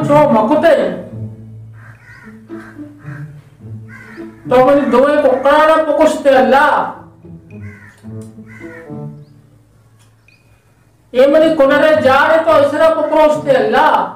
تو مکتے۔ تو منی دوئیں ککڑانا پکشتے اللہ۔ اے منی کنرے جاڑے تو اسرا پپروشتے اللہ۔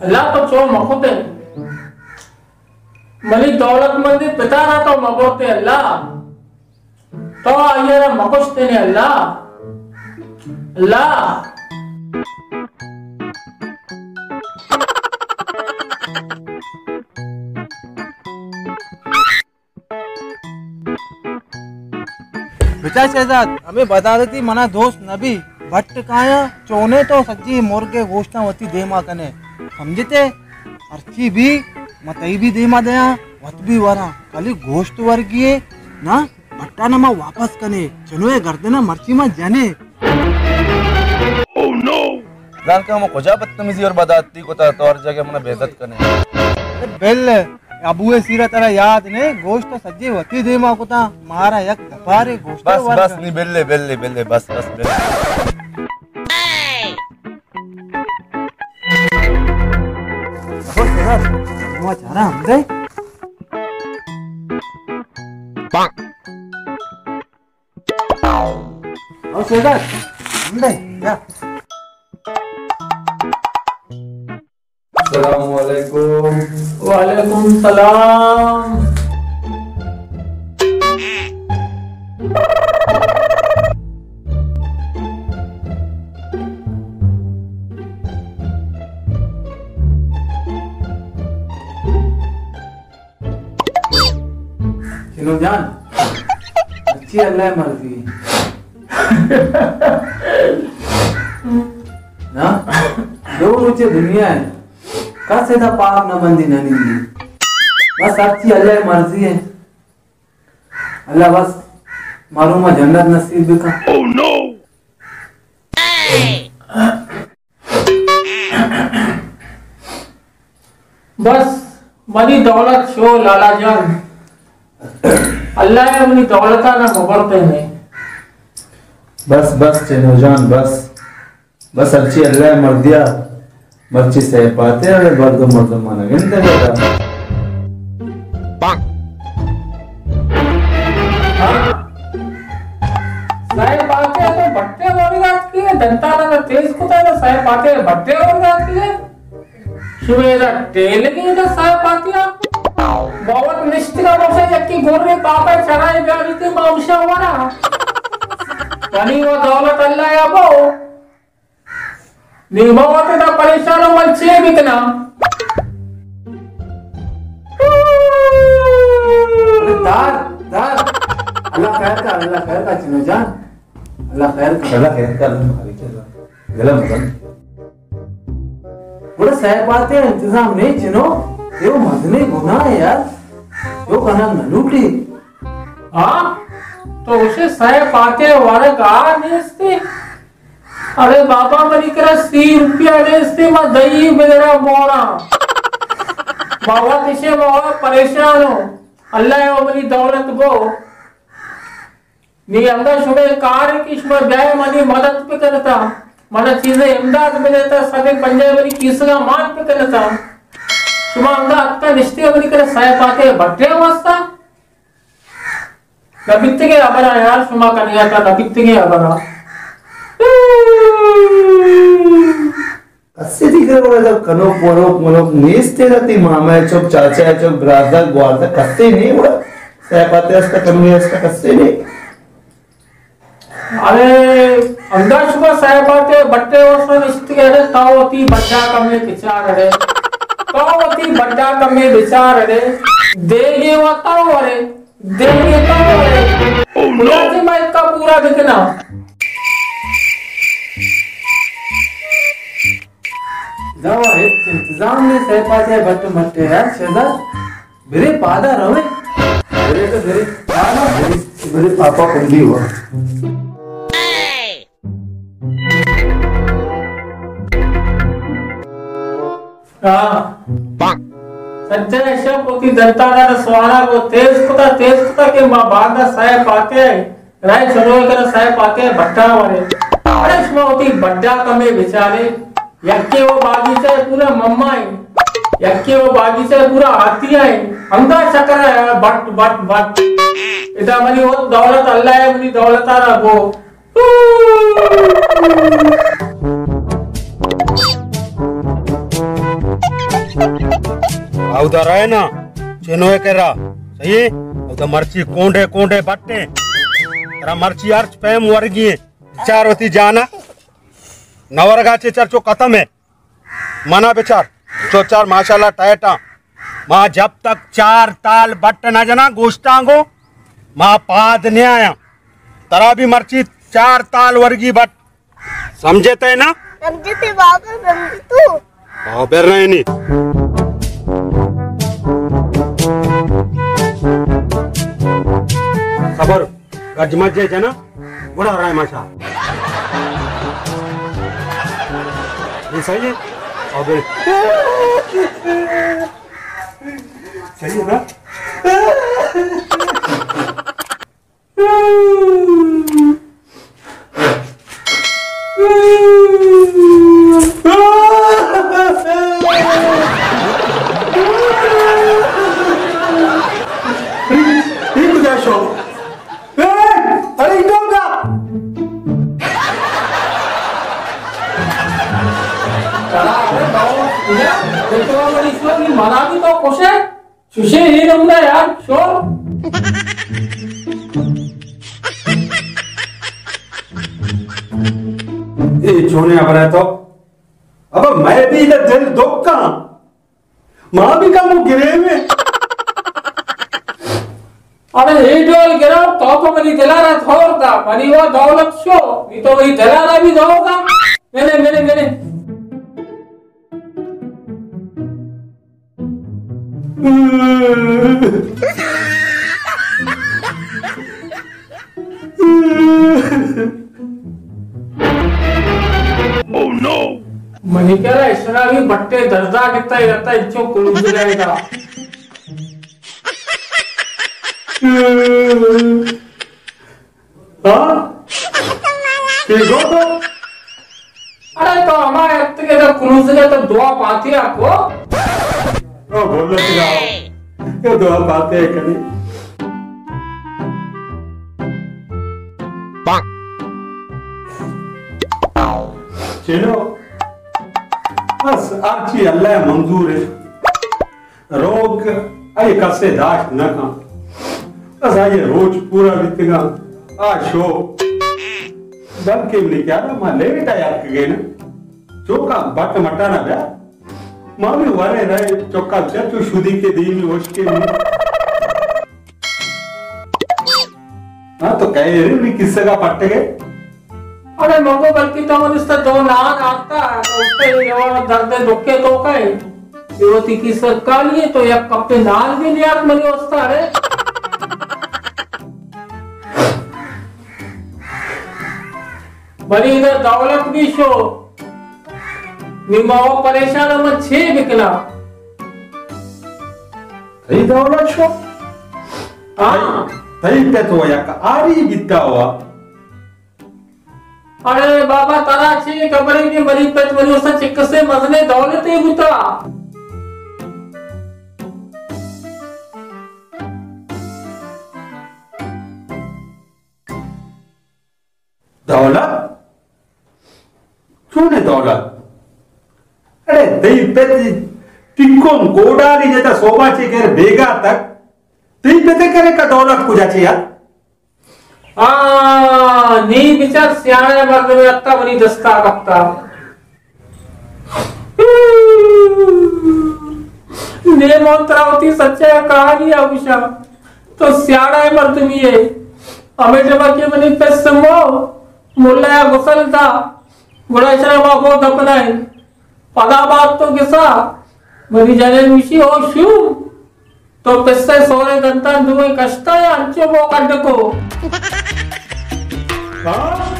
اللہ تو چو مکتے۔ منی دولت مندی پتارا تو مبرتے اللہ۔ تو آئی را مکشتے نے اللہ۔ اللہ۔ بچار شہزاد، ہمے بدعادتی منا دوست نہ بی۔ بٹ کایاں چونے تو سجی مرگ گوشتاں وتی دیما کنے۔ سمجھتے؟ ہرچی بی، من تئی بی دیما دیاں، وت بی وراں۔ کلی گوشت ورگی ہے نا، بٹا نہ ما واپس کنے۔ چنو اے گردنا مرچی ما جنے۔ زانکہ ہمو کجا بدتمیزی اور بدعادتی کتا تو ہر جگہ منا بے عزت کنے۔ بل، ابو سیرا ترا یاد نے، گوشت سجے وتی دیما کتا، مارا یک دپارے گوشت بس، ورگا۔ بس، نی بلے، بلے، بلے، بس، بس، بلے۔ ابو سیرا، ہمو چارا ہم دے۔ او شہزاد، ہم دے، جا۔ السلام علیکم۔ وعلیکم السلام۔ چنو جان، اچھی اللہ مرضی۔ نا، دو روچے دنیا ہے، کس ادا پاک نہ بندی نہ نندی۔ بس اچھی اللہ مرضی ہے۔ اللہ بس معلوم جنت نصیب بکا۔ بس منی دولت شو لالا جان، اللہ ء منی دولت ء نہ مبر پینے۔ بس، بس چنو جان، بس۔ بس ہرچی اللہ ء مردیا، مرچی سہ پاتے ء برد و مردم ء نہ گندگ ء۔ سائے پاتے تو بٹے ورگا اتکی ہے، دنتانا تو تیز کتا ہے، سائے پاتے بٹے ورگا اتکی ہے۔ شمے دا ٹیلگی دا سائے پاتے آ۔ بہت نشتگا بوشا یکی گورے پاپا چرائے بیاری تے مامشا ورا۔ منی و دولت اللہ یا بو۔ نی ما وت دا پریشان، من چے بکناں؟ ارے دار، دار۔ اللہ خیر کا، اللہ خیر کا چنو جان۔ اللہ خیر کا۔ اللہ خیر کا، اللہ خیر کا۔ گلا مزن۔ بڑا سہ پاتے انتظام نہیں چنو۔ یہ مزنے گناہ ہے یار۔ جو کنا نہ لوٹی۔ ہاں؟ تو اسے سہ پاتے ورگ آ نیستی؟ ارے بابا، منی کرا سی روپیہ نیستی، ما دئی بگرا مورا۔ ما وت اشے ما پریشان ہوں۔ اللہ او منی دولت بو۔ نی انگا شمے کار کہ شما بیائے منی مدد پہ کنتا، منا چیزے امداد بدیتا، سدے پنجاہ منی کیسگا مان پہ کنتا۔ شما انگا اتکا نشتے منی کرا سائے پاتے بٹے واسطہ۔ نہ بیتگیں ہبراں یار، شما کنگا تا نہ بیتگیں ہبراں۔ کسے تی کرا گڑا جب کنوک ونوک منوک نیست ہے، تی ماما ہے چک، چاچا ہے چک، برازا گوارزا کسے نہیں گڑا۔ سیپاتے ہستا، کمی ہستا، کسے نہیں۔ ارے، انگا شما سیپاتے بٹے وسا نشتگے، ارے، تاو تی بچا کمی بچار، ارے۔ تاو تی بڈا کمے بچار ارے، دیگے و تاو ارے، دیگے تاو ارے۔ Oh no! خدا سے میں اس کا پورا بکنا۔ دوا ہچ انتظام نے، سیپا سے بٹ مٹے یار، شہزاد۔ برے پادا روے۔ برے تو برے۔ پادا۔ برے، برے پاپا کندی ہوا۔ ہاں۔ سجہیں شپ وتی دنتانا سوارا گو تیز کتا، تیز کتا کہ ما باندا سئے پاتے، رائے چلوئے کنا سئے پاتے بٹا ورے۔ ارے شما وتی بڈا کمے بچارے، یکے وہ باغیچہ پورا مما ہے، یکے وہ باغیچہ پورا ہاتھی ہے۔ ہمدا چکر ہے یار، بٹ، بٹ، بٹ۔ ادا منی وہ دولت اللہ ہے، منی دولت آ رہا وہ۔ اودا رہے نا، چنوے کرا، صحیح؟ اودا مرچی کونڈے کونڈے بٹے، ترا مرچی ہرچ پیم ورگی ہے۔ چار وتی جانا، نورگا چے چر چو ختم ہے۔ منا بچار، چو چار ماشاءاللہ ٹائٹ آں۔ ما جب تک چار تال بٹ نہ جناں گوشتاں گو، ما پاد نہ آیاں۔ ترا بھی مرچی چار تال ورگی بٹ۔ سمجھے تے نا؟ سمجھتے بابا، سمجھتو۔ ہاں، بر رہے نی۔ صبر۔ گج مجے جنا، گڑا رائے ماشا۔ یہ صحیح ہے؟ اور پھر صحیح ہے نا؟ یہ کجا شو؟ اے، ارے، ادھر کا؟ ارے، باؤ، ادھر، تو تو ہماری اس وقت منا بھی تو خوش ہے۔ چوشے یہ نمونہ یار، شو۔ اے چونے ابرا تو۔ اب میں بھی ادھر دل دکھ کا۔ ما بھی کمو گریویں۔ ارے اے ڈول گرو، تو تو منی دلارا دھور دا، منی وا دولت شو، نی تو منی دلارا بھی دھور دا۔ ملے، ملے، ملے۔ Oh no! منی کرا اشنا بھی بٹے دردا کتا ہے، رتا انچو کلوز گئے گا۔ ہاں؟ یہ گو تو؟ ارے تو ہمارے اتنے تو کلوز گئے تو دعا پاتی آپ کو۔ او بولو چلاؤ۔ یہ دعا پاتے ہیں کبھی۔ چلو، بس ہر چی اللہ منظور ہے۔ روگ آئی کسے داشت نہ کن۔ بس آئی روچ پورا بیتگا۔ آ شو۔ بلکہ منی خیال ما لیٹ آ یاتکگے نا۔ چوکا بٹ مٹانا بیا۔ ما بھی ورے رہے چوکا چچو شدی کے دیمی وشکے میں۔ ہاں، تو کہے رے، بھی کسے کا پٹے گئے؟ ارے مگو، بلکہ تو من اس سے دو نان آتا، تو اس سے یہ وہ درد دکھے تو کہے۔ یہ وہ تیکی سرکاری ہے، تو یک کپ نان بھی لیا منی واسطہ رے۔ بڑی ادھر دولت بھی شو۔ نی ما وہ پریشان، من چے بکنا؟ تئی دولت شو؟ ہاں۔ تئی، تئی پت و یک آری بیتا ہوا۔ ارے بابا، ترا چی خبر ہے کہ منی پت منی اسا چکسے مزنے دولتے بوتا۔ دولت؟ چون ہے دولت؟ اڑے تئی پت ٹکم گوڈالی جتا صوبہ چے گھر بیگا تک تئی پت کرے کا دولت کجا چے یار؟ آ، نی بچار سیاڑے مردمے اتا منی دستا کپتا۔ نے من ترا وتی سچا کہانی ء گوشاں۔ تو سیاڑا ء مردمی ئے۔ ہمے ٹائم ء کہ منی پس مو ملا ء گسل دا، گڑا اشرا ما بو دپنائیں۔ پدا بات تو گسا منی جنین گوشی، او شوم، تو پس ء سورے دنتان دوئیں کشتا یا انچو بو کڈکو؟ ہاں؟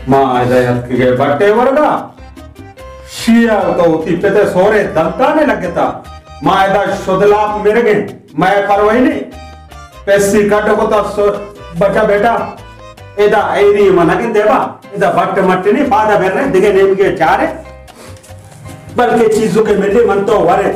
ما ادا یتکگے بٹے ورگا، شیا تو وتی پتے سورے دنتانے لگتا۔ ما ادا شدلاپ مرگیں، مئے پرواہی نہیں۔ پیسے کٹ کو تو سو بچا بیٹا، ادا ایری منا کے دیبا، ادا بٹ مٹ نہیں، پادا بھر رہے، دگے نیم کے چارے، بلکہ چیزوں کے ملے من تو ورے۔